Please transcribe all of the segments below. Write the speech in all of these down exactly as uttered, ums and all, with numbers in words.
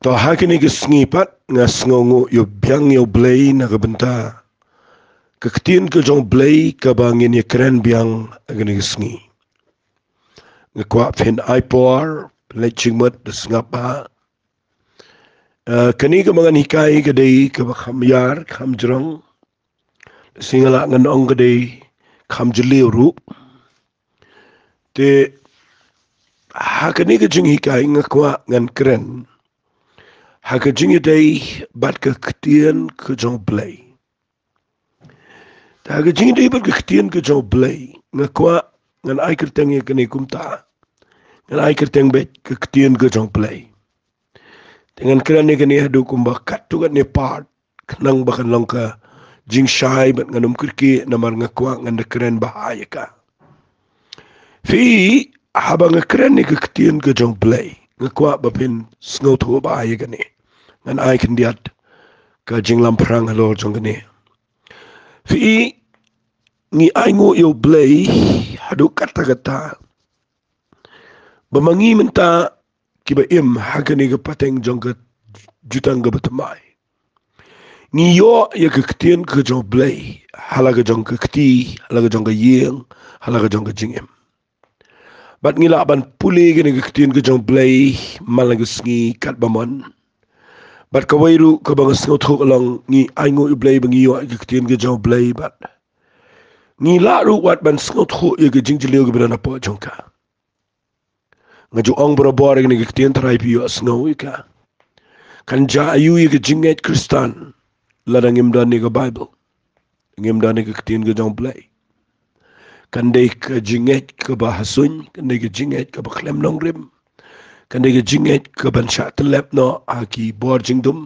To ha kane ka sngi pat nga sngewnguh ïa u biang ïa u Blei na ka bynta ka ktien ka jong u Blei kaba ngin ïa kren biang ha kane ka sngi. Nga kwah phin ai por, phin leit jingmut da sngap bha. Eh, kane kaba ngan hikai ka dei kaba kham ïar, kham jrong. Lehse nga lah ngan ong ka dei kham jylliew ruh. Te ha kane ka jinghikai nga kwah ngan kren ha ka jingïadei bad ka ktien ka jong u Blei. Te ha ka jingïadei bad ka ktien ka jong u Blei, nga kwah ngan ai kyrteng ïa kane kumta. Ngan ai kyrteng beit ka ktien ka jong u Blei. Te ngan kren ïa kane haduh kumba katto katne part, khnang ba kan long ka jingshai bad ngan ym kyrkieh namar nga kwah ngan da kren bha ïa ka. Phi, haba nga kren ïa ka ktien ka jong u Blei, nga kwah ba phin sngewthuh bha ïa kane. Ngan ai khyndiat ka jinglamphrang halor jong kane. Phi, ngi ainguh ïa u Blei haduh katta katta ba ma ngi mynta kiba im ha kane ka pateng jong ka jutang kaba thymmai, ngi ïoh ïa ka ktien ka jong u Blei ha la ka jong ka kti, ha la ka jong ka ïing, ha la ka jong ka jingim. Bad ngi lah ban pule kane ka ktien ka jong u Blei man la ka sngi katba mon. Bad kawei ruh kaba nga sngewthuh ka long ngi ainguh ïa u Blei ba ngi ïoh ïa ka ktien ka jong u Blei bad ngi lah ruh wat ban sngewthuh ïa ka jingjylliew kaba don hapoh jong ka. Nga ju ong barabor ïa kane ka ktien, tharai phi ïohsngew ïa ka. Kan jia aïu ïa ka jingngeit Khristan lada ngim don ïa ka Baibl, ngim don ïa ka ktien ka jong u Blei? Kan dei ka jingngeit kaba ha suiñ, kan dei ka jingngeit kaba khlem nongrim, kan dei ka jingngeit kaban shah tyllep noh ha ki bor jingdum,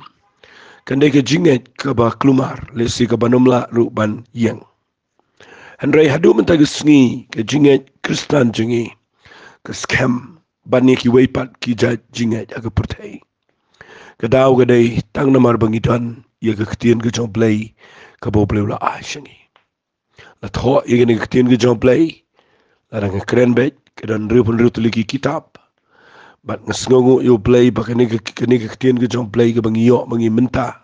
kan dei ka jingngeit kaba kulmar, lehse kaban ym lah ruh ban ïeng. Hynrei haduh mynta ka sngi ka jingngeit Khristan jong ngi ka skhem ban ïa kiwei pat ki jait jingngeit ha ka pyrthei. Ka daw ka dei tang namar ba ngi don ïa ka ktien ka jong u Blei kaba u Blei u la ai sha ngi. La thoh ïa kane ka ktien ka jong u Blei, lada nga kren beit, ka don hynriewphew hynriew tylli ki kitab. Bad nga sngewnguh ïa u Blei ba kane ka, kane ka ktien ka jong u Blei kaba ngi ïoh ma ngi mynta,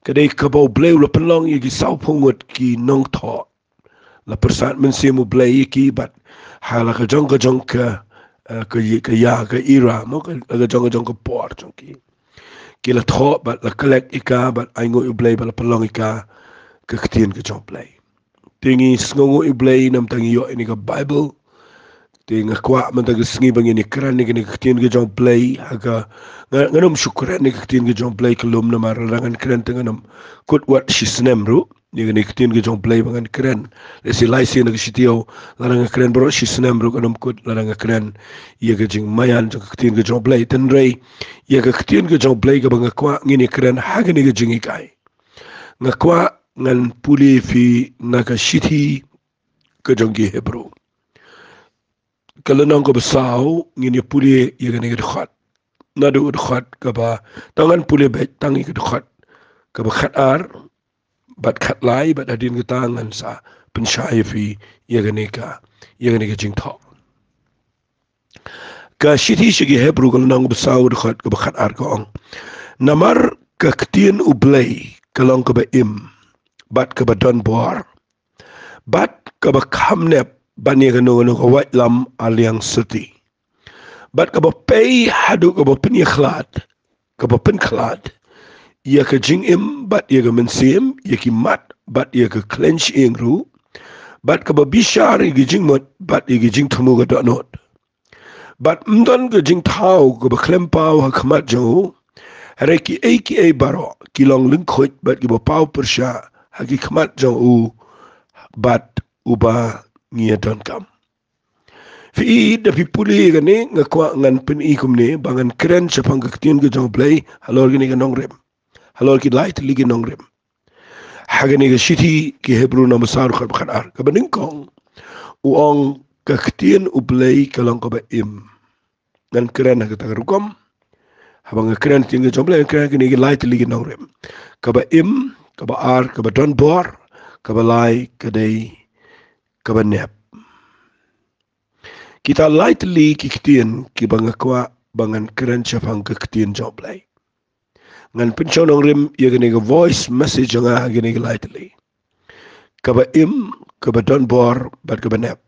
ka dei kaba u Blei u la pynlong ïa ki sawphew ngut ki nongthoh. La pyrsad mynsiem u Blei ïa ki bad ha la ka jong ka jong ka, eh, ka ïa, ka ïa, ka era, mo, ka, la ka jong ka jong ka por jong ki, ki la thoh bad la collect ïa ka bad ainguh ïa u Blei bad la pynlong ïa ka ka ktien ka jong u Blei. Te ngi sngewnguh ïa u Blei namar ba ngi ïoh ïa kane ka Baibl. Te nga kwah mynta ka sngi ba ngin ïa kren ïa kane ka ktien ka jong u Blei. Ha ka, nga, ngan ym shu kren ïa ka ktien ka jong u Blei ka lum namar lada ngan kren te ngan ym kut wat shi snem ruh ïa kane ka ktien ka jong u Blei ba ngan kren. Lehse lai sien ha ka shi taïew, lada nga kren baroh shi snem ruh kan ym kut lada nga kren ïa ka jingmaïan jong ka ktien ka jong u Blei. Hynrei ïa ka ktien ka jong u Blei kaba nga kwah ngin ïa kren ha kane ka jinghikai, nga kwah ngan pule ïa phi na ka shithi ka jong ki Hebru, ka lynnong kaba saw, ngin ïa pule ïa kane ka dkhot. Naduh ka dkhot kaba, tang ngan pule beit tang ïa ka dkhot kaba khatar bad khatlai, bad hadien kata ngan sa pynshai ïa phi ïa kane ka, ïa kane ka jingthoh. Ka shithi sha ki Hebru ka lynnong kaba saw, dkhot kaba khatar ka ong: Namar ka ktien U Blei ka long kaba im bad kaba don bor, bad kaba kham nep ban ïa kano kano ka waitlam ar liang syrti, bad kaba pei haduh kaba pynïakhlad, kaba pynkhlad ïa ka jingim bad ïa ka mynsiem, ïa ki mat bad ïa ka khleiñ shyieng ruh, bad kaba bishar ïa ki jingmut bad ïa ki jingthmu ka dohnud. Bad ym don ka jingthaw kaba khlem paw ha khmat jong u. Hynrei kiei kiei baroh ki long lyngkhuit bad kiba paw pyrshah ha ki khmat jong u, bad uba ngi ïa donkam. Phi i, da phi pule ïa kane, nga kwah ngan pyni kumne ba ngan kren shaphang ka ktien ka jong U Blei halor kine ki nongrim, halor ki lai tylli ki nongrim. Ha kane ka shithi ki Hebru lynnong ba saw, dkhot ba khatar, kaba nyngkong u ong ka ktien U Blei ka long kaba im. Ngan kren ha kata ka rukom. Haba nga kren ktien ka jong U Blei, ngan kren kine ki lai tylli ki nongrim: kaba im, kaba ar kaba don bor, kaba lai ka dei kaba nep. Kita lai tylli ki ktien kiba nga kwah ba ngan kren shaphang ka ktien jong U Blei. Ngan pynshong nongrim ïa kane ka voice message jong nga ha kine ki lai tylli, kaba im, kaba don bor bad kaba nep.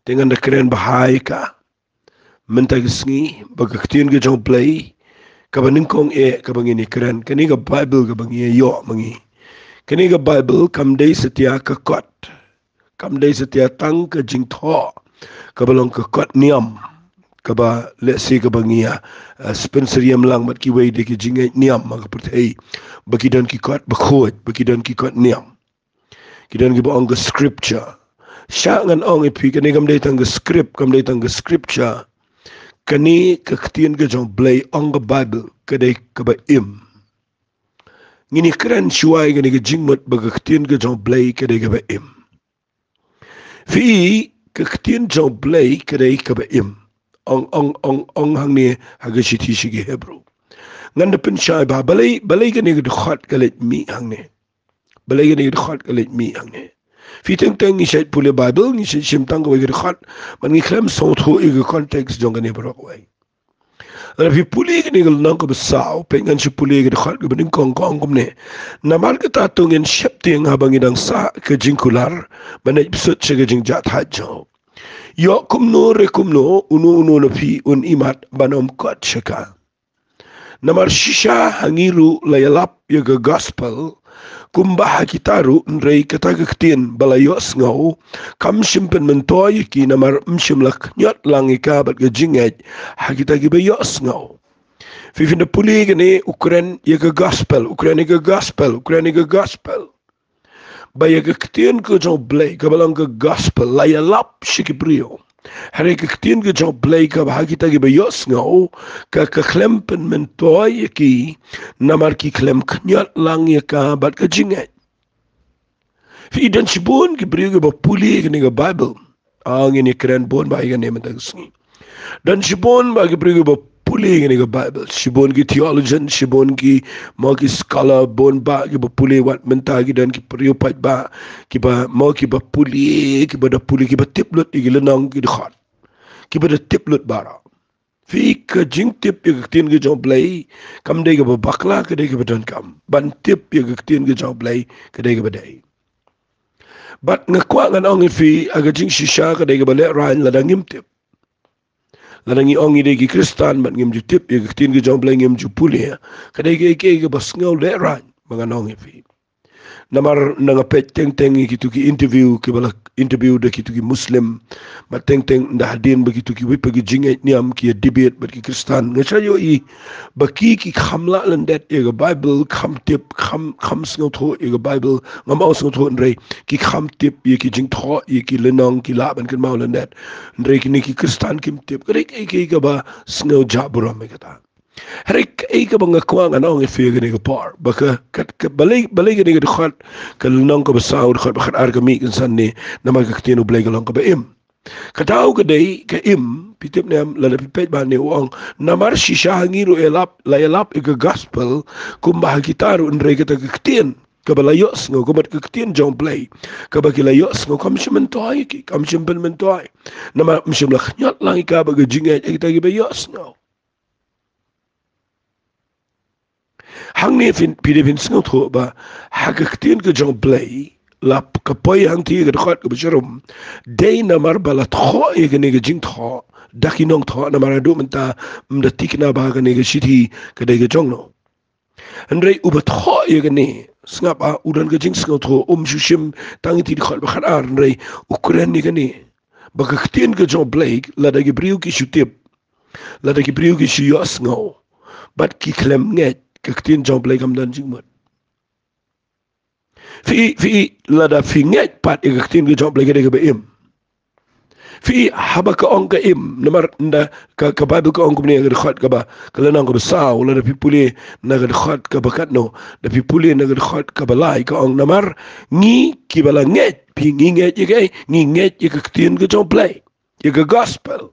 Te ngan da kren bha ïa ka mynta ka sngi, ba ka ktien ka jong U Blei kaba nyngkong eh kaba ngin ïa kren, kane ka Baibl kaba ngi ïoh ma ngi. Kane ka Baibl kam dei satia ka kot, kam dei satia tang ka jingthoh kaba long ka kot niam, kaba lehse kaba ngi ïa, eh, spin syriem lang bad kiwei de ki jingngeit niam ha ka pyrthei, ba ki don ki kot bakhuid, ba ki don ki kot niam, ki don kiba ong ka scripture. Sha ngan ong ïa phi, kane kam dei tang ka script, kam dei tang ka scripture. Kane ka ktien ka jong U Blei, ong ka Baibl, ka dei kaba im. Ngin ïa kren shuwa ïa kane ka jingmut ba ka ktien ka jong U Blei ka dei kaba im. Phi, ka ktien jong U Blei ka dei kaba im. Ong, ong, ong, ong hangne ha ka shithi sha ki Hebru. Ngan da pynshai bha, balei, balei kane ka dkhot ka leit mih hangne. Balei kane ka dkhot ka leit mih hangne. Phi, teng teng ngi shait pule Baibl, ngi shait shim tang kawei ka dkhot, man ngi khlem sngewthuh ïa ka context jong kane baroh kawei. Lada phi pule kane ka lynnong kaba saw, peit ngan shu pule ka dkhot kaba nyngkong, ka ong kumne. Namar kata to ngin sheptieng haba ngi dang sah ka jingkular, ban ïa bsut sha ka jingjahthait jong. Ïoh kumno re kumno, uno uno na phi un imat ban ym kot sha ka. Namar shisha ha ngi ruh la ïalap ïa ka gospel, kumba ha kita ruh, hynrei kata ka ktien ba la ïohsngew, kam shym pynmyntoi ïa ki, namar ym shym la khñiot lang ïa ka bad ka jingngeit ha kita kiba ïohsngew. Phi, phin da pule kane, u kren ïa ka gospel, u kren ïa ka gospel, u kren ïa ka gospel. Ba ïa ka ktien ka jong U Blei kaba long ka gospel la ïalap sha ki briew. Hynrei ka ktien ka jong U Blei kaba ha kita kiba ïohsngew, ka, ka khlem pynmyntoi ïa ki, namar ki khlem khñiot lang ïa ka bad ka jingngeit. Phi, don shibun ki briew kiba pule kane ka Baibl. Ah, ngin ïa kren bun bha ïa kane mynta ka sngi. Don shibun bha ki briew kiba pule kane ka Baibl. Shibun ki theologian, shibun ki, mo, ki scholar, bun bha kiba pule wat mynta, ki don ki briew paidbah kiba, mo, kiba pule, kiba da pule, kiba tip lut ïa ki lynnong, ki dkhot. Kiba da tip lut baroh. Phi, ka jingtip ïa ka ktien ka jong U Blei kam dei kaba bakla, ka dei kaba donkam. Ban tip ïa ka ktien ka jong U Blei ka dei kaba dei. Bad nga kwah ngan ong ïa phi, ha ka jingshisha ka dei kaba lehraiñ lada ngim tip. Lada ngi ong ngi dei ki Khristan bad ngim ju tip ïa ka ktien ka jong U Blei, ngim ju pule, ka dei kaei kaei kaba sngew lehraiñ, ba ngan ong ïa phi. Namar nda nga peit teng teng ïa kito ki interview kiba la interview da kito ki Muslim, bad teng teng nda hadien ba kito kiwei pat ki jingngeit niam ki ïa debate bad ki Khristan, nga shu ïohi ba ki, ki kham lah lyndet ïa ka Baibl, kham tip, kham, kham sngewthuh ïa ka Baibl, ngam ong sngewthuh, hynrei ki kham tip ïa ki jingthoh ïa ki lynnong, ki lah ban kynmaw lyndet. Hynrei kine ki Khristan kim tip. Ka dei kaei kaei kaba sngew jah burom ïa kata. Hynrei kaei kaba nga kwah ngan ong ïa phi ha kane ka por, ba ka, ka, ka, balei, balei kane ka dkhot, ka lynnong kaba saw, dkhot ba khatar ka mih kynsan ne, namar ka ktien U Blei ka long kaba im. Ka daw ka dei ka im, phi tip ne em, lada phi peit bha ne u ong, namar shisha ha ngi ruh ïalap, la ïalap ïa ka gospel, kumba ha kita ruh, hynrei kata ka ktien kaba la ïohsngew, kumba ka ktien jong U Blei kaba ki la ïohsngew, kam shym myntoi ïa ki, kam shym pynmyntoi. Namar ym shym la khñiot lang ïa ka bad ka jingngeit ïa kita kiba ïohsngew. Hangne phin, phi dei phin sngewthuh ba ha ka ktien ka jong U Blei, la ka poi hangtei ka dkhot kaba sharum, dei namar ba la thoh ïa kane ka jingthoh da ki nongthoh, namar haduh mynta ym da thikna ba kane ka shithi ka dei ka jong no. Hynrei uba thoh ïa kane, sngap, ah, u don ka jingsngewthuh, um shu shim tang ïa ki dkhot ba khatar, hynrei u kren ïa kane, ba ka ktien ka jong U Blei, lada ki briew ki shu tip, lada ki briew ki shu ïohsngew, bad ki khlem ngeit, ka ktien jong U Blei kam don jingmut. Phi, phi, lada phi ngeit pat ïa ka ktien ka jong U Blei ka dei kaba im. Phi, haba ka ong ka im, namar nda ka, ka Baibl ka ong kumne ha ka dkhot kaba, ka lynnong kaba saw, lada phi pule na ka dkhot kaba katno, da phi pule na ka dkhot kaba lai, ka ong namar ngi kiba la ngeit, phi, ngi ngeit ïa kaei, ngi ngeit ïa ka ktien ka jong U Blei, ïa ka gospel.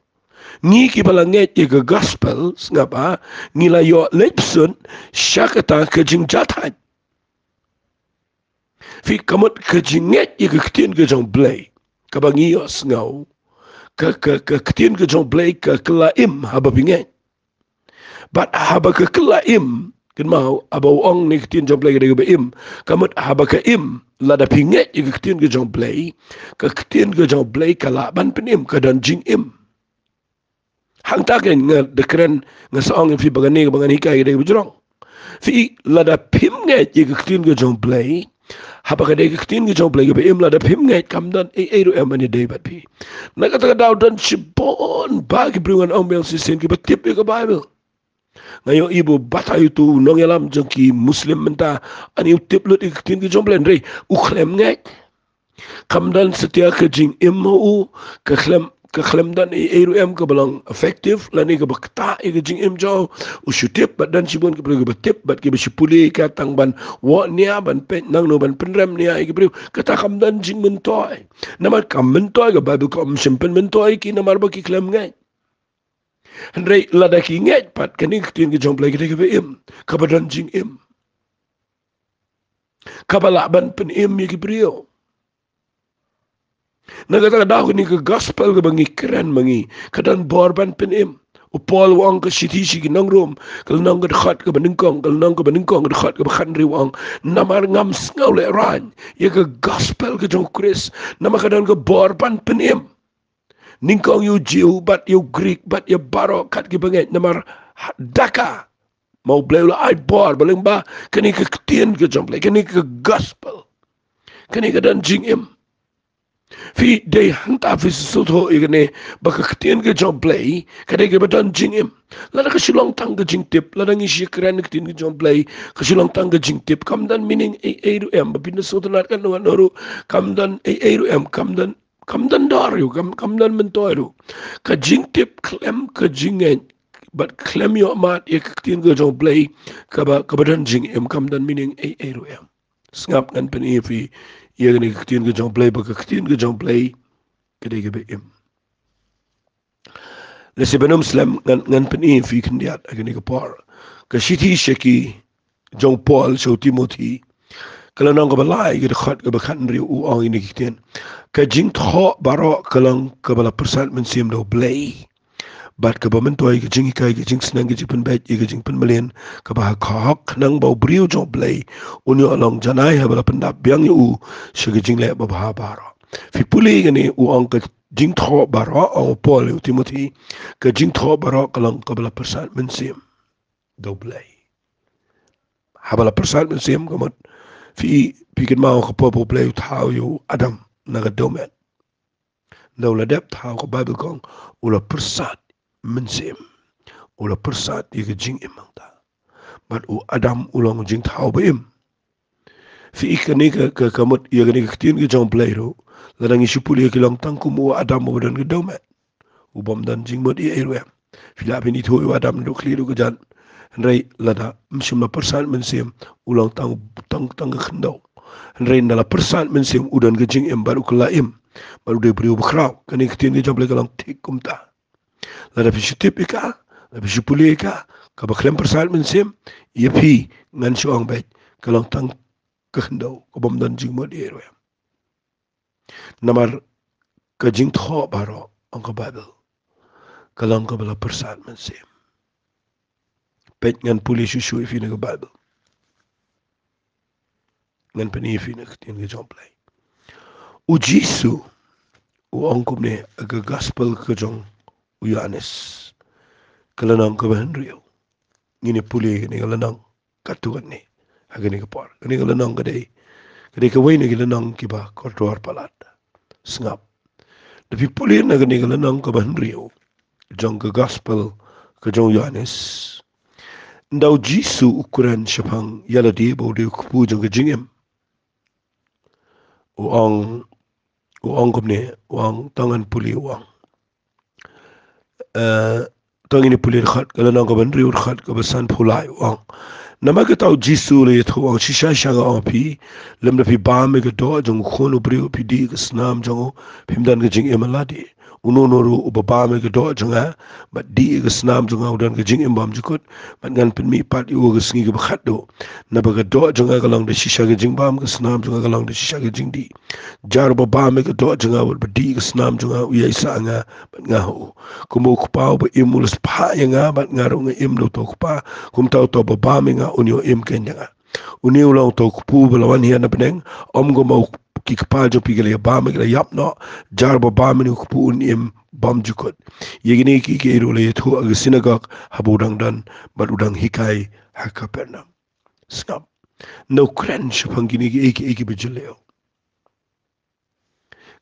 Ngi kiba la ngeit ïa ka gospel, sngap, ah, ngi la ïoh leit bsut sha kata ka jingjahthait. Phi, ka mut ka jingngeit ïa ka ktien ka jong U Blei, kaba ngi ïohsngew, ka, ka, ka ktien ka jong U Blei ka, ka la im haba phi ngeit. Bad haba ka kylla im, kynmaw, haba u ong ne ka ktien jong U Blei ka dei kaba im. Ka mut haba ka im, lada phi ngeit ïa ka ktien ka jong U Blei, ka ktien ka jong U Blei ka lah ban pynim, ka don jingim. Hangta kein nga da kren, nga sa ong ïa phi ba kane kaba ngan hikai ka dei kaba jrong. Phi, lada phim ngeit ïa ka ktien ka jong U Blei, haba ka dei ka ktien ka jong U Blei kaba im, lada phim ngeit, kam don ei ei ruh em ban ïadei bad phi. Na kata ka daw don shibun bha ki briew, ngan ong biang shisien, kiba tip ïa ka Baibl. Nga ïohi ba u batai, uto u nongïalam jong ki Muslim mynta, ani u tip lut ïa ka ktien ka jong U Blei, hynrei u khlem ngeit. Kam don satia ka jingim ha u, ka khlem, ka khlem don ei ei ruh em kaba long effective, lane kaba ktah ïa ka jingim jong u. U shu tip, bad don shibun ki briew kiba tip, bad kiba shu pule ïa ka tang ban wad nia, ban peit nangno ban pynrem nia ïa ki briew. Kata kam don jingmyntoi. Namar kam myntoi, ka Baibl ka ym shym pynmyntoi ïa ki namar ba ki khlem ngeit. Hynrei lada ki ngeit pat, kane ka ktien ka jong U Blei ka dei kaba im, kaba don jingim, kaba lah ban pynim ïa ki briew. Na kata ka daw kane ka gospel kaba ngi kren ma ngi, ka don bor ban pynim. U Paul u ong, ka shithi sha ki nong Rom, ka lynnong ka dkhot kaba nyngkong, ka lynnong kaba nyngkong, ka dkhot kaba khathynriew, u ong, namar ngam sngew lehraiñ ïa ka gospel ka jong U Khrist, namar ka don ka bor ban pynim. Nyngkong ïa u Jiw bad ïa u Grik bad ïa baroh kat kiba ngeit, namar da ka ma U Blei u la ai bor, ba lyngba kane ka ktien ka jong U Blei, kane ka gospel, kane ka don jingim. Phi, dei hangta phi sngewthuh ïa kane, ba ka ktien ka jong U Blei ka dei kaba don jingim. Lada ka shu long tang ka jingtip, lada ngi shu kren ka ktien ka jong U Blei, ka shu long tang ka jingtip, kam don meaning ei ei ruh em, ba phin da sngewtynnat katno katno ruh, kam don ei ei ruh em, kam don, kam don dor ruh, kam, kam don myntoi ruh. Ka jingtip khlem ka jingngeit, bad khlem ïoh mad ïa ka ktien ka jong U Blei, kaba, kaba don jingim, kam don meaning ei ei ruh em. Sngap, ngan pyni ïa phi ïa kane ka ktien ka jong U Blei, ba ka ktien ka jong U Blei ka dei kaba im. Lehse ban ym slem, ngan, ngan pyni ïa phi khyndiat ha kane ka por. Ka shithi sha ki jong u Paul sha u Timothi, ka lynnong kaba lai, ka dkhot kaba khathynriew, u ong ïa kine ki ktien: Ka jingthoh baroh ka long kaba la pyrsad mynsiem da U Blei, bad kaba myntoi ka jinghikai, ka jingsneng, ka jingpynbeit ïa ka jingpynmlien kaba ha khadar, khnang ba u briew jong U Blei un ïoh long janai haba la pyndap biang ïa u sha ka jingleh babha baroh. Phi pule kane, u ong ka jingthoh baroh, ong u Paul ïa u Timothi, ka jingthoh baroh ka long kaba la pyrsad mynsiem da U Blei. Haba la pyrsad mynsiem, ka mut, phi, phi kynmaw ka por ba U Blei u thaw ïa u Adam na ka dewmet. Nda u la dep thaw, ka Baibl ka ong u la pyrsad mynsiem, u la pyrsad ïa ka jingim hangta. Bad u Adam u long jingthaw ba im. Phi i kane ka, ka, ka mut ïa kane ka ktien ka jong U Blei ruh, lada ngi shu pule, ki long tang kum u Adam uba don ka dewmet, u bym don jingmut ei ei ruh em. Phi lah phin ithuh ïa u Adam naduh khlieh haduh kjat. Hynrei lada ym shym la pyrsad mynsiem, u long tang, tang, tang ka khyndew. Hynrei nda la pyrsad mynsiem, u don ka jingim bad u kylla im, bad u dei briew bakhraw. Kane ka ktien ka jong U Blei ka long thik kumta. Lada phi shu tip ïa ka, lada phi shu pule ïa ka, kaba khlem pyrsad mynsiem, ïa phi, ngan shu ong beit, ka long tang ka khyndew, ka bym don jingmut ei ei ruh em. Namar ka jingthoh baroh, ong ka Baibl, ka long kaba la pyrsad mynsiem. Peit, ngan pule shuh shuh ïa phi na ka Baibl. Ngan pyni ïa phi na ka ktien ka jong U Blei. U Jisu u ong kumne ha ka gospel ka jong u Ïoannis, ka lynnong kaba hynriew. Ngin ïa pule ïa kane ka lynnong katto katne ha kane ka por. Kane ka lynnong ka dei, ka dei kawei na ki lynnong kiba kordor palat. Sngap. Lada phi pule na kane ka lynnong kaba hynriew jong ka gospel ka jong u Ïoannis, nda u Jisu u kren shaphang ïa lade ba u dei u kpu jong ka jingim. U ong, u ong kumne, u ong, to ngan pule, u ong. Eh, to ngin ïa pule dkhot, ka lynnong kaba hynriew, dkhot kaba sanphew lai, u ong: Namar kata u Jisu u la ïathuh u ong, shisha shisha nga ong ha phi, lymda phi bam ïa ka doh jong u khun u briew, phi dih ïa ka snam jong u, phim don ka jingim ha lade. Uno uno ruh uba bam ïa ka doh jong nga bad dih ïa ka snam jong nga u don ka jingim bymjukut, bad ngan pynmih pat ïa u ha ka sngi kaba khatduh. Naba ka doh jong nga ka long da shisha ka jingbam, ka snam jong nga ka long da shisha ka jingdih. Jar uba bam ïa ka doh jong nga bad ba dih ïa ka snam jong nga u ïaisah ha nga bad nga ha u. Kumba u Kpa uba im u la spah ïa nga bad nga ruh nga im da uta u Kpa, kumta uta uba bam ïa nga un ïoh im keiñ da nga. Une u long uta u kpu uba la wan hi na bneng, ym kumba ki kpa jong phi ki la ïa bam, ki la ïap noh. Jar uba bam ïa une u kpu un im bymjukut. Ïa kine kiei kiei ruh u la ïathuh ha ka sinagog haba u dang don bad u dang hikai ha Kapernaum. Sngap. Ynda u kren shaphang kine kiei kiei kiba jylliew.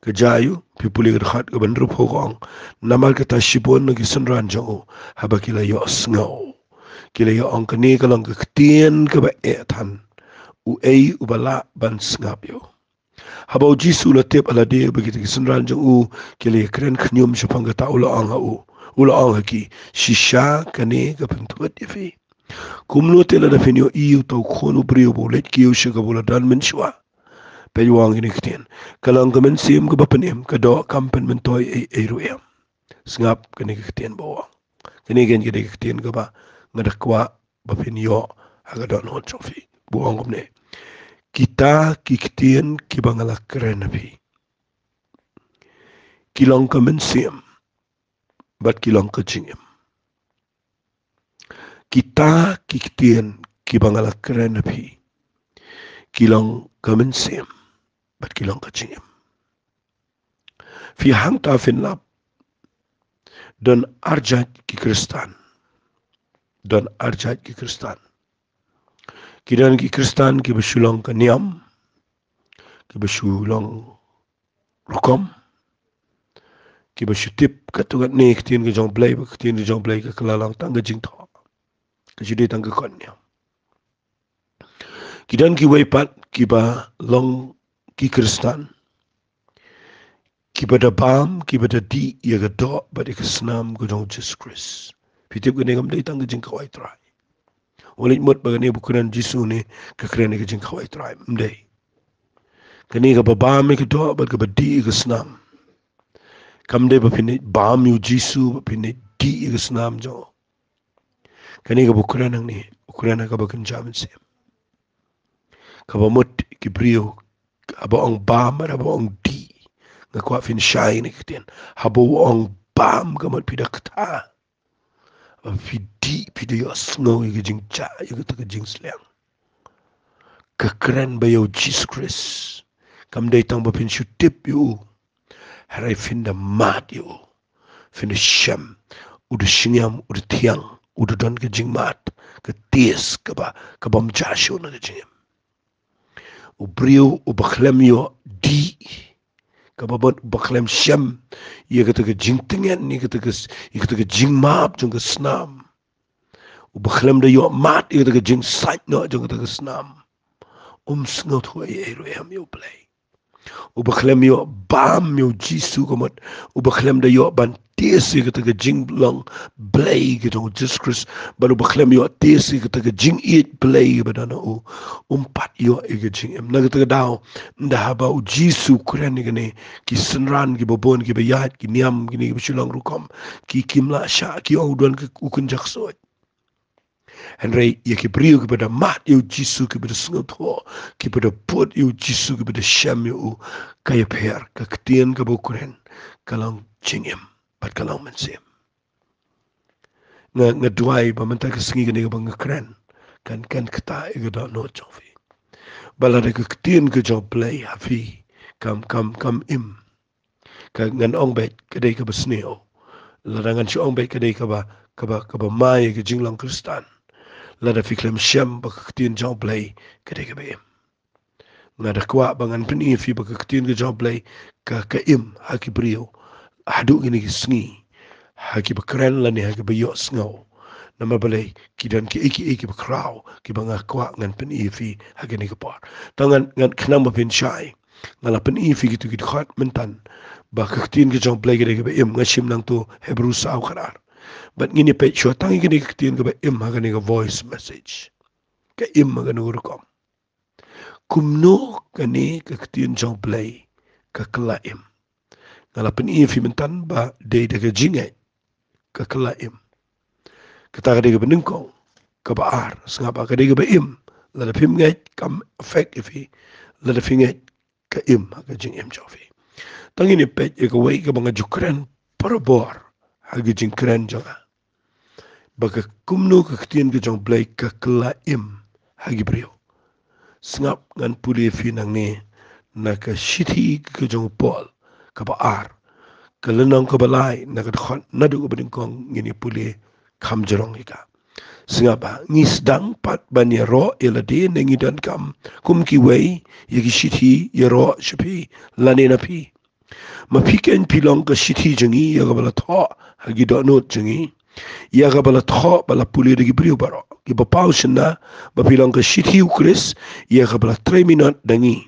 Ka jia aïu? Phi pule ka dkhot kaba hynriewphew ka ong, namar kata shibun na ki synran jong u, haba ki la ïohsngew, ki la ïa ong, kane ka long ka ktien kaba eh than. Uei uba lah ban sngap ïa u? Haba u Jisu u la tip ha lade ba kita ki synran jong u ki la ïa kren khñium shaphang kata, u la ong ha u, u la ong ha ki, shisha kane ka pynthut ïa phi. Kumno te lada phin ïohi uta u khun u briew ba u leit kiew sha kaba u la don mynshuwa? Peit, u ong kine ki ktien, ka long ka mynsiem kaba pynim, ka doh kam pynmyntoi ei ei ruh em. Sngap kane ka ktien ba u ong. Kane keiñ ka dei ka ktien kaba nga da kwah ba phin ïoh ha ka dohnud jong phi. Ba u ong kumne, kita ki ktien kiba nga la kren ha phi ki long ka mynsiem bad ki long ka jingim. Kita ki ktien kiba nga la kren ha phi ki long ka mynsiem bad ki long ka jingim. Phi hangta phin lap, don arjait ki Khristan. Don arjait ki Khristan. Ki don ki Khristan kiba shu long ka niam, kiba shu long rukom, kiba shu tip katto katne ka ktien ka jong U Blei, ba ka ktien ka jong U Blei ka kylla long tang ka jingthoh, ka shu dei tang ka khot niam. Ki don kiwei pat kiba long ki Khristan kiba da bam, kiba da dih ïa ka doh bad ïa ka snam ka jong U Jisu Khrist. Phi tip kane kam dei tang ka jingkhawai Trai. Wat leit mut ba kane ba kren Jisu ne ka kren ïa ka jingkhawai Trai. Ym dei. Kane kaba bam ïa ka doh bad kaba dih ïa ka snam, kam dei ba phin leit bam ïa U Jisu, ba phin leit dih ïa ka snam jong u. Kane kaba u kren hangne, u kren ha kaba kynja mynsiem. Kaba mut ki briew, haba ong bam, haba ong dih, nga kwah phin shai ïa kane ka ktien. Haba u ong bam, ka mut phi da kta, ba phi dih, phi da ïohsngew ïa ka jingjia, ïa kata ka jingsliang. Ka kren ba ïa U Jisu Khrist kam dei tang ba phin shu tip ïa u, hynrei phin da mad ïa u, phin da shem. U da shngiam, u da thiang, u da don ka jingmad, ka taste kaba, ka bym jia shuh na ka jingim. U briew uba khlem ïoh dih, kaba mut uba khlem shem ïa kata ka jingtngen, ïa kata ka, ïa kata ka jingmap jong ka snam, uba khlem da ïoh mad ïa kata ka jingsait noh jong kata ka snam, um sngewthuh ei ei ruh em ïa U Blei. Uba khlem ïoh bam ïa U Jisu, ka mut uba khlem da ïoh ban taste ïa kata ka jinglong Blei ka jong U Jisu Khrist, bad uba khlem ïoh taste ïa kata ka jingïeit Blei kaba don ha u, um pat ïoh ïa ka jingim. Na kata ka daw, ynda haba U Jisu u kren ïa kane, ki synran kiba bun, kiba ïaid, ki niam, kine kiba shu long rukom, ki, kim lah shah, ki ong u don ka, u kynja ksuid. Hynrei ïa ki briew kiba da mad ïa U Jisu, kiba da sngewthuh, kiba da bud ïa U Jisu, kiba da shem ïa u, ka ïapher, ka ktien kaba u kren ka long jingim bad ka long mynsiem. Nga, nga duwai ba mynta ka sngi kane kaba nga kren kan, kan ktah ïa ka dohnud jong phi. Ba lada ka ktien ka jong U Blei ha phi kam, kam, kam im, ka ngan ong beit ka dei kaba sniew. Lada ngan shu ong beit ka dei kaba, kaba, kaba mai ïa ka jinglong Khristan. Lada phi khlem shem ba ka ktien jong U Blei ka dei kaba im. Nga da kwah ba ngan pyni ïa phi ba ka ktien ka jong U Blei ka, ka im ha ki briew haduh kine ki sngi, ha kiba kren lane ha kiba ïohsngew. Namar balei? Ki don kiei kiei kiba khraw kiba nga kwah ngan pyni ïa phi ha kine ki por. Tang ngan, ngan khnang ba phin shai, nga la pyni ïa phi kito ki dkhot mynta, ba ka ktien ka jong U Blei ka dei kaba im. Nga shim nangto Hebru saw khatar. Bad ngin ïa peit shuwa tang ïa kane ka ktien kaba im ha kane ka voice message. ka im ha kano ka rukom. Kumno kane ka ktien jong U Blei ka kylla im? Nga la pyni ïa phi mynta ba dei da ka jingngeit ka kylla im. Kata ka dei kaba nyngkong. Kaba ar, sngap, ka dei kaba im. Lada phim ngeit kam affect ïa phi. Lada phi ngeit, ka im ha ka jingim jong phi. Tang ngin ïa peit ïa kawei kaba nga ju kren barabor ha ka jingkren jong nga, ba ka kumno ka ktien ka jong U Blei ka kylla im ha ki briew. Sngap, ngan pule ïa phi nangne na ka shithi ka jong u Paul kaba ar, ka lynnong kaba lai, na ka dkhot naduh kaba nyngkong, ngin ïa pule kham jrong ïa ka. Sngap, ngi sdang pat ban ïaroh ïa lade, ne ngi donkam kum kiwei ïa ki shithi ïaroh sha phi lane na phi? Ma phi keiñ phi long ka shithi jong ngi, ïa kaba la thoh ha ki dohnud jong ngi, ïa kaba la thoh ba la pule da ki briew baroh, kiba paw shynna ba phi long ka shithi U Khrist, ïa kaba la trei minot da ngi,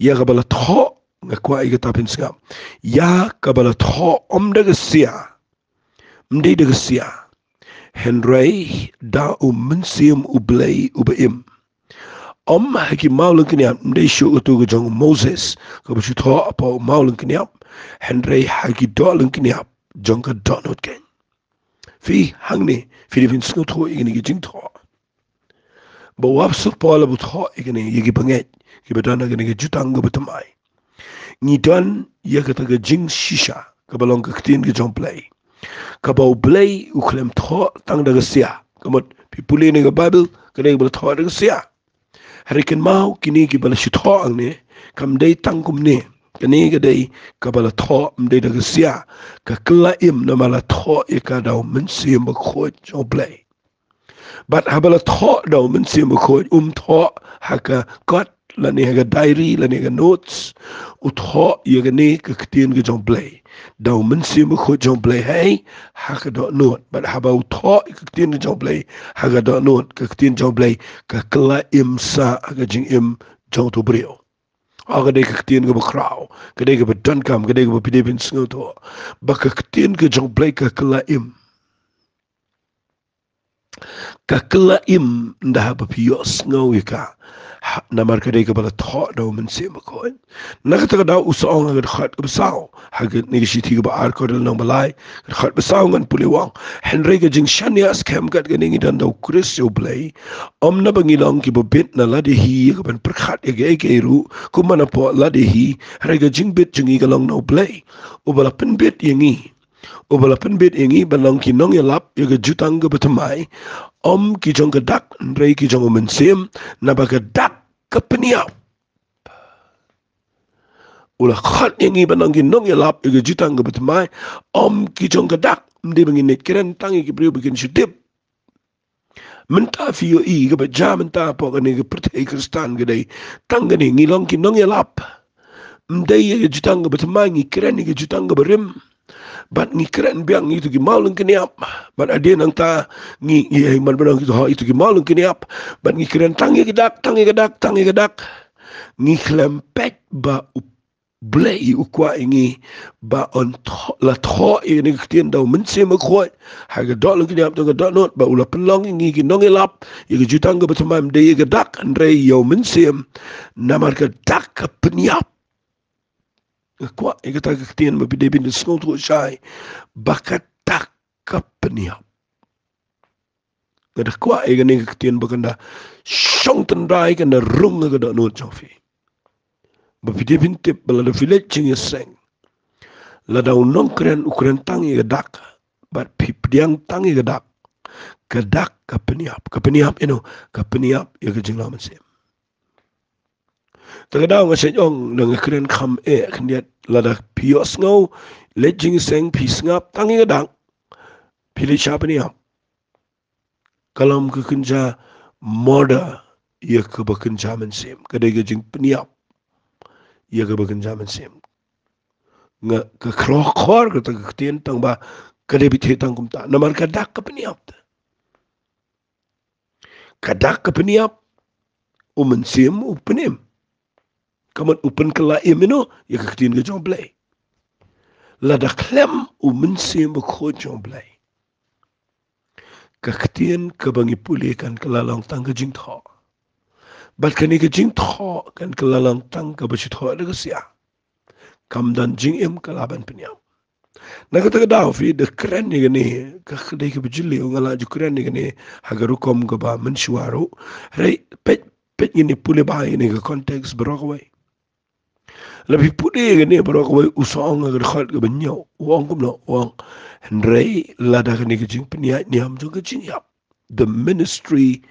ïa kaba la thoh, nga kwah ïa kata phin sngap, ïa kaba la thoh ym da ka sia, ym dei da ka sia, hynrei da U Mynsiem U Blei uba im. Ym ha ki maw lyngkniap, ym dei shuh kato ka jong u Moses kaba shu thoh hapoh u maw lyngkniap, hynrei ha ki doh lyngkniap jong ka dohnud keiñ. Phi hangne, phi dei phin sngewthuh ïa kine ki jingthoh, ba u Apostol Paul u thoh ïa kine ïa ki bangeit kiba don ha kane ka jutang kaba thymmai. Ngi don ïa kata ka jingshisha kaba long ka ktien ka jong U Blei, kaba U Blei u khlem thoh tang da ka sia. Ka mut phi pule na ka Baibl, ka dei kaba la thoh da ka sia. Hynrei kynmaw, kine kiba la shu thoh hangne, kam dei tang kumne. Kane ka dei kaba la thoh, ym dei da ka sia. Ka kylla im namar la thoh ïa ka da U Mynsiem Bakhuid jong U Blei. Bad haba la thoh da U Mynsiem Bakhuid, um thoh ha ka kot lane ha ka diary lane ha ka notes. U thoh ïa kane ka ktien ka jong U Blei da U Mynsiem Bakhuid jong U Blei, hei, ha ka dohnud. Bad haba u thoh ïa ka ktien ka jong U Blei ha ka dohnud, ka ktien jong U Blei ka kylla im sah ha ka jingim jong uto u briew. O, ka dei ka ktien kaba khraw, ka dei kaba donkam, ka dei kaba phi dei phin sngewthuh ba ka ktien ka jong U Blei ka kylla im. Ka kylla im ynda haba phi ïohsngew ïa ka. Ha, namar ka dei kaba la thoh da U Mynsiem Bakhuid. Na kata ka daw u sa ong ha ka dkhot kaba saw ha kane ka shithi kaba ar Korinth lynnong ba lai, ka dkhot ba saw, ngan pule, u ong: Hynrei ka jingshaniah skhem kat kane ngi don da U Khrist ïa U Blei, ym naba ngi long kiba bit na lade hi ïa kaban pyrkhat ïa kaei kaei ruh kum ban napoh lade hi, hynrei ka jingbit jong ngi ka long na U Blei, uba la pynbit ïa ngi, uba la pynbit ïa ngi ban long ki nongïalap ïa ka jutang kaba thymmai, ym ki jong ka dak hynrei ki jong U Mynsiem, naba ka dak ka pynïap. U la khot ïa ngi ban long ki nongïalap ïa ka jutang kaba thymmai, ym ki jong ka dak. Ym dei ba ngin ïakren tang ïa ki briew ba kin shu tip. Mynta phi ïohi kaba jia mynta hapoh kane ka pyrthei Khristan ka dei tang kane, ngi long ki nongïalap. Ym dei ïa ka jutang kaba thymmai, ngi kren ïa ka jutang kaba rim. Bad ngi kren biang ïa kito ki maw lyngkniap. Bad hadien nangta ngi, ngi ïa, man ba nang kito, ha, ïa kito ki maw lyngkniap. Bad ngi kren tang ïa ka dak, tang ïa ka dak, tang ïa ka dak. Ngi khlem peit ba U Blei u kwah ïa ngi ba un thoh, la thoh ïa kane ka ktien da U Mynsiem Bakhuid ha ka doh lyngkniap jong ka dohnud, ba u la pynlong ïa ngi ki nongïalap ïa ka jutang kaba thymmai, ym dei ïa ka dak hynrei ïa U Mynsiem. Namar ka dak ka pynïap. Nga kwah ïa kata ka ktien ba phi dei phin sngewthuh shai, ba ka dak ka pynïap. Nga da kwah ïa kane ka ktien ba kan da shong tynrai, kan da rung ha ka dohnud jong phi. Ba phi dei phin tip ba lada phi leit jingïaseng, lada u nongkren u kren tang ïa ka dak, bad phi pdiang tang ïa ka dak, ka dak ka pynïap. Ka pynïap ïa uno? Ka pynïap ïa ka jinglong mynsiem. Te ka daw nga sa ong, nga kren kham eh khyndiat, lada phi ïohsngew leit jingïaseng phi sngap tang ïa ka dak, phi leit sha pynïap. Ka long ka kynja murder ïa kaba kynja mynsiem. Ka dei ka jingpynïap ïa kaba kynja mynsiem. Nga, ka khroh khor kata ka ktien, tang ba ka dei ba ïathuh tang kumta. Namar ka dak ka pynïap. Ka dak ka pynïap, U Mynsiem u pynim. Ka mut u pynkylla im ïa uno? Ïa ka ktien ka jong U Blei. Lada khlem U Mynsiem Bakhuid jong U Blei, ka ktien kaba ngi pule kan kylla long tang ka jingthoh. Bad kane ka jingthoh kan kylla long tang kaba shu thoh da ka sia. Kam don jingim ka lah ban pynïap. Na kata ka daw phi da kren ïa kane, ka dei kaba jylliew, nga lah ju kren ïa kane ha ka rukom kaba mynshuwa ruh. Hynrei peit, peit ïa kane, pule bha ïa kane ka context baroh kawei. Lada phi pule ïa kane baroh kawei, u sa ong ha ka dkhot kaba hynñiew, u ong kumno, u ong: Hynrei lada kane ka jingpynïaid niam jong ka jingïap, the ministry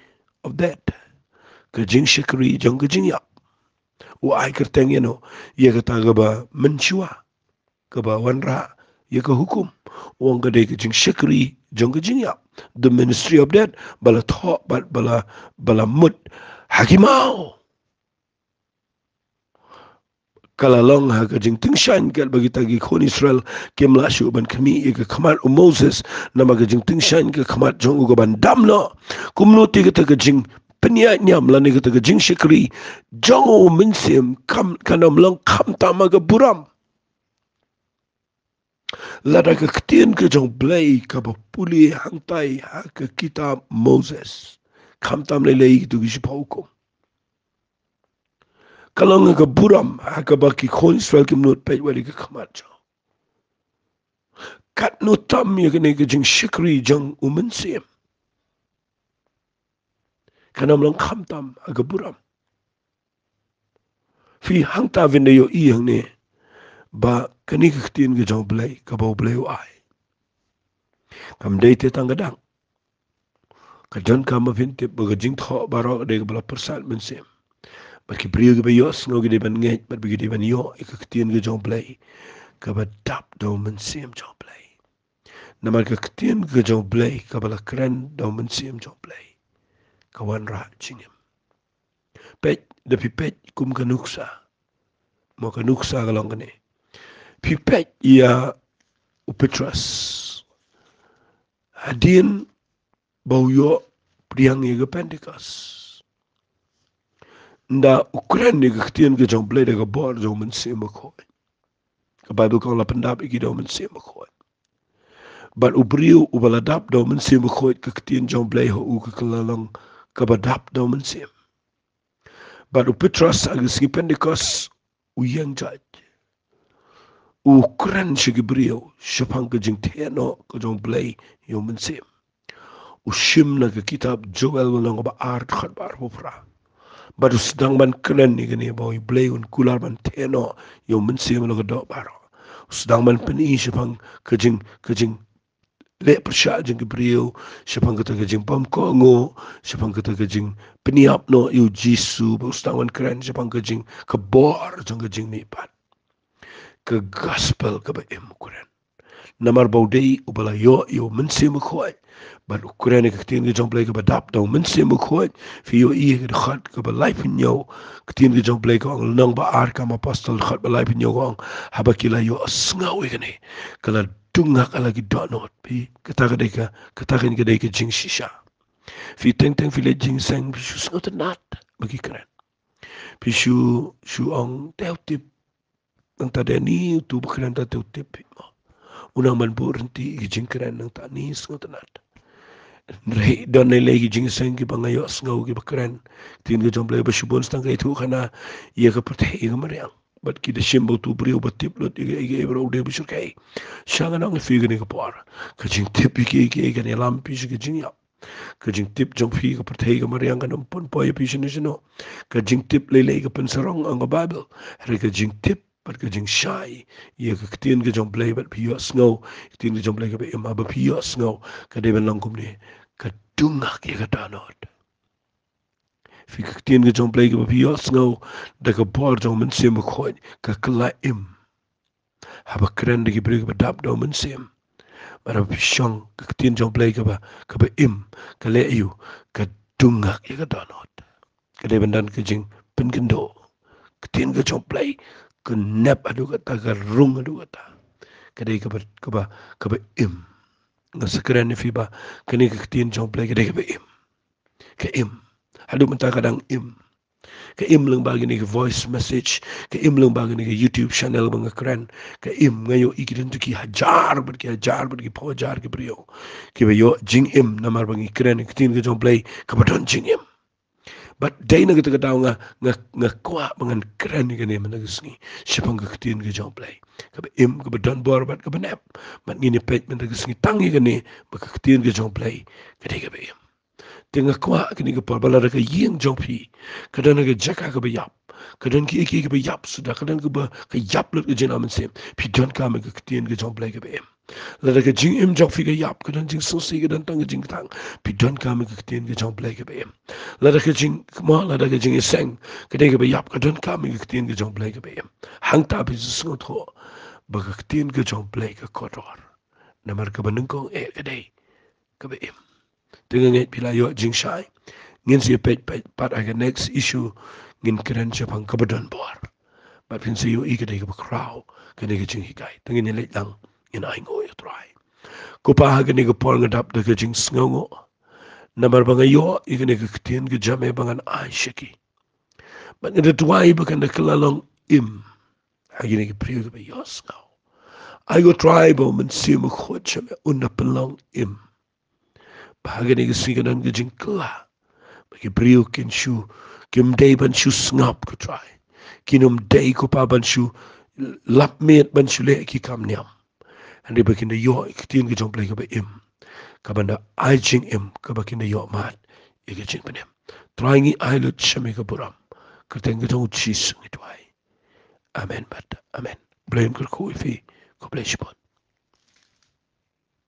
of death, ka jingshakri jong ka jingïap, u ai kyrteng ïa no, ïa kata kaba mynshuwa, kaba wanrah ïa ka hukum. U ong ka dei ka jingshakri jong ka jingïap, the ministry of death, ba la thoh bad ba la, ba la mut ha ki maw. Ka la long ha ka jingtyngshaiñ katba kita ki khun Israel kim lah shuh ban khmih ïa ka khmat u Moses, namar ka jingtyngshaiñ ka khmat jong u ka ban dam noh. Kumno te kata ka jingpynïaid niam lane kata ka jingshakri jong u Mynsiem kam, kan ym long khamtam ha ka burom. Lada ka ktien ka jong Blei kaba pule hangtai ha ka kitab Moses, khamtam lei lei kito ki shiphew hukum, ka long ha ka burom ha kaba ki khun Israel kim nud, peit wat ïa ka khmat jong. Katno tam ïa kane ka jingshakri jong u Mynsiem, kan ym long khamtam ha ka burom. Phi, hangta phin da ïohi hangne ba kane ka ktien ka jong Blei kaba u Blei u ai, kam dei te tang ka dang. Ka donkam ba phin tip ba ka jingthoh baroh ka dei kaba la pyrsad mynsiem. Bad ki briew kiba ïohsngew ki dei ban ngeit, bad ba ki dei ban ïoh ïa ka ktien ka jong Blei kaba dap da u Mynsiem jong Blei. Namar ka ktien ka jong Blei kaba la kren da u Mynsiem jong Blei ka wanrah jingim. Peit, da phi peit kum ka nuksa, mo, ka nuksa ka long kane. Phi peit ïa u Petros hadien ba u ïoh pdiang ïa ka Pentekost. Ynda u kren ïa ka ktien ka jong Blei da ka bor jong u Mynsiem Bakhuid, ka Baibl ka ong la pyndap ïa ki da u Mynsiem Bakhuid. Bad u briew uba la dap da u Mynsiem Bakhuid, ka ktien jong Blei ha u ka kylla long kaba dap da u Mynsiem. Bad u Petros ha ka sngi Pentekost u ïeng jait, u kren sha ki briew shaphang ka jingtheh noh ka jong Blei ïa u Mynsiem. U shim na ka kitab Joel lynnong ba ar, dkhot ba arphew phra. Bad u sdang ban kren ïa kane ba u Blei un kular ban theh noh ïa u Mynsiem ha la ka doh baroh. U sdang ban pyni shaphang ka jing, ka jing leh pyrshah jong ki briew, shaphang kata ka jingbymkohnguh, shaphang kata ka jingpynïap noh ïa u Jisu, bad u sdang ban kren shaphang ka jing, ka bor jong ka jingmihpat. Ka gospel kaba im u kren. Namar ba u dei uba la ïoh ïa u Mynsiem Bakhuid, bad u kren ïa ka ktien ka jong Blei kaba dap da u Mynsiem Bakhuid. Phi ïohi ha ka dkhot kaba laiphew hynñiew, ka ktien ka jong Blei ka ong, lynnong ba ar Kam Apostol, dkhot ba laiphew hynñiew, ka ong: Haba ki la ïohsngew ïa kane, ka la dung ha la ki dohnud. Phi, kata ka dei ka, kata ka dei ka jingshisha. Phi, teng teng phi leit jingïaseng, phi shu sngewtynnat ba ki kren. Phi shu, shu ong, te u tip, nangta da ni utu ba kren, ta te u tip, phi, mo. U nang ban buh ryntih ïa ki jingkren nangta ni, sngewtynnat. Hynrei don lei lei ki jingïaseng kiba nga ïohsngew kiba kren ktien ka jong Blei ba shibun sdang ka ïathuhkhana ïa ka pyrthei ka mariang. Bad ki da shim ba utu u briew ba tip lut ïa ka, ïa ka, ïa ka baroh u dei ba shyrkhei. Sha nga ong ïa phi kane ka por, ka jingtip ïa ki, ïa ki, ïa ki kan ïalam phi sha ka jingïap. Ka jingtip jong phi ka pyrthei ka mariang kan ym pynpoi ïa phi shano shano. Ka jingtip lei lei ka pynsarong, ong ka Baibl. Hynrei ka jingtip bad ka jingshai ïa ka ktien ka jong Blei, bad phi ïohsngew ka ktien ka jong Blei kaba im, haba phi ïohsngew, ka dei ban long kumne, ka dung ha ïa ka dohnud. Phi, ka ktien ka jong Blei kaba phi ïohsngew da ka bor jong u Mynsiem Bakhuid ka kylla im. Haba kren da ki briew kiba dap da u Mynsiem, bad haba phi shong, ka ktien jong Blei kaba, kaba im, ka leh ïa u, ka dung ha ïa ka dohnud. Ka dei ban don ka jingpynkynduh. Ka ktien ka jong Blei ka nep haduh katta, ka rung haduh katta. Ka dei kaba, kaba, kaba im. Nga sa kren ïa phi ba kane ka ktien jong Blei ka dei kaba im. Ka im. Haduh mynta ka dang im. Ka im lyngba kine ki voice message, ka im lyngba kine ki YouTube channel ba nga kren. Ka im, nga ïohi ki don ki hajar bad ki hajar bad ki phew hajar ki briew kiba ïoh jingim namar ba ngi kren ka ktien ka jong Blei kaba don jingim. Bad dei na kata ka daw nga, nga, nga kwah ba ngan kren ïa kane mynta ka sngi shaphang ka ktien ka jong U Blei kaba im, kaba don bor bad kaba nep. Bad ngin ïa peit mynta ka sngi tang ïa kane, ba ka ktien ka jong U Blei ka dei kaba im. Te nga kwah kane ka por ba lada ka ïing jong phi ka don ha ka jaka kaba ïap, ka don kiei kiei kaba ïap suda, ka don kaba, ka ïap lut ka jingïap mynsiem, phi donkam ïa ka ktien ka jong U Blei kaba im. Lada ka jingim jong phi ka ïap, ka don jingsngewsih, ka don tang ka jingtang, phi donkam ïa ka ktien ka jong U Blei kaba im. Lada ka jing, mo, lada ka jingïaseng ka dei kaba ïap, ka donkam ïa ka ktien ka jong U Blei kaba im. Hangta phin sa sngewthuh ba ka ktien ka jong U Blei ka kordor. Namar kaba nyngkong eh ka dei kaba im. Te nga ngeit phi la ïoh jingshai. Ngin sa ïa peit, peit pat ha ka next issue, ngin kren shaphang kaba don bor. Bad phin sa ïohi ka dei kaba khraw kane ka jinghikai. Te ngin ïa leit lang, ngin ainguh ïa U Trai. Ko Pa, ha kane ka por nga dap da ka jingsngewnguh namar ba nga ïoh ïa kane ka ktien ka jong me ba ngan ai sha ki. Bad nga da duwai ba kan da kylla long im ha kine ki briew kiba ïohsngew. Ai ko Trai ba U Mynsiem Bakhuid jong me un da pynlong im. Ba ha kane ka sngi kan don ka jingkylla, ba ki briew kin shu, kim dei ban shu sngap ko Trai. Kin ym dei ko Pa ban shu lap miet, ban shu leh ki kam niam. Hynrei ba kin da ïoh ïa ka ktien ka jong U Blei kaba im, kaban da ai jingim, kaba kin da ïoh mad ïa ka jingpynim. Trai, ngi ai lut sha me ka burom. Kyrteng ka jong U Jisu ngi duwai. Amen bad amen. Blei un kyrkhu ïa phi. Khublei shibun.